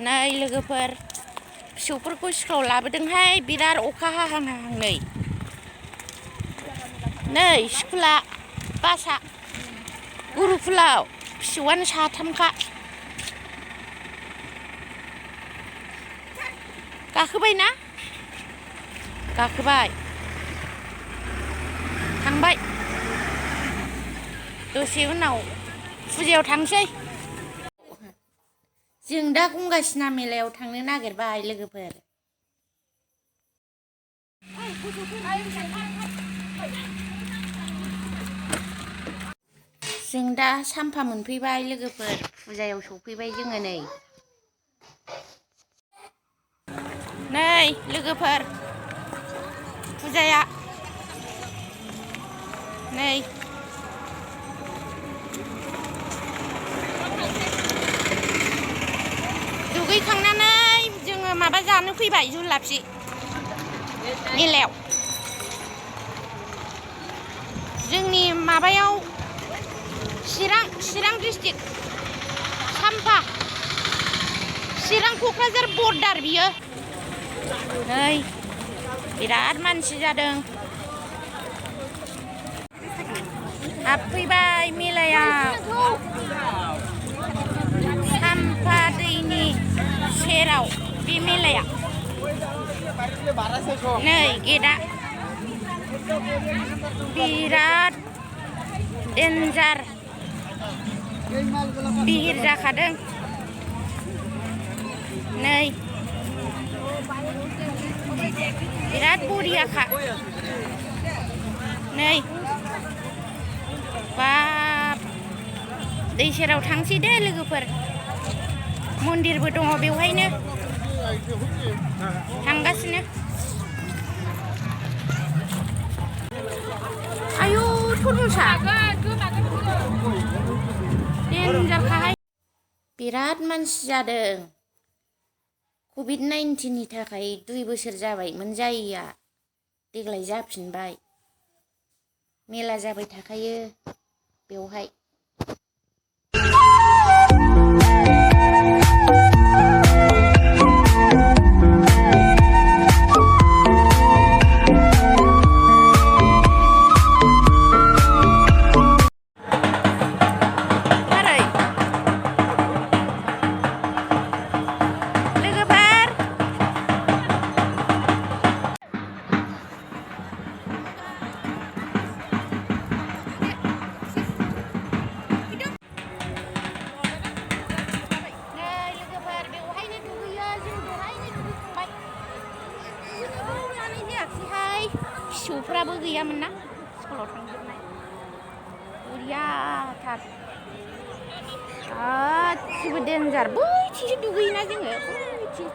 नै लोगोफोर फिसौफोरखौ स्कुलाव लाबोदोंहाय बिराद अखा हाहां हाहां नै स्कुला बासआ गुरुकुलाव फिसौआनो साथामखा गाखोबायना गाखोबाय थांबाय दसे उनाव फुजायाव थांसै जों दा गंगासिना मेलायाव थांनो नागिरबाय लोगोफोर जों दा साम्फा मोनफैबाय लोगोफोर फुजायाव सफैबाय जोङो नै लोगोफोर फुजाया नै दुगैखांनानै जोङो माबा जानो फैबाय जुलाफि मेलायाव जोंनि माबायाव चिरां डिस्ट्रिक्ट साम्फा चिरां क'क्राझार बर्डार बियो नै बिराद मानसि जादों हाबफैबाय मेलायाव साम्फा दैनि सेराव बे मेलाया नै गेटआ बिराद डेन्जार बिहिर जाखादों नै बिराद बरियाखा नै बाब दै सेराव थांसै दे लोगोफोर मन्दिरबो दङ बेवहायनो थांगासिनो आयु थरमुसा डेन्जारखाहाय बिराद मानसि जादों कभिड-19 थाखाय 2 बोसोर जाबायमोन जायैया देग्लाय जाफिनबाय मेला जाबाय थाखायो बेवहाय फिसौफ्राबो गैयामोन ना स्कुलाव थांजोबनाय बरियाथार गासिबो डेन्जार बैथिंसो दुगैयोना जोङो बैथिं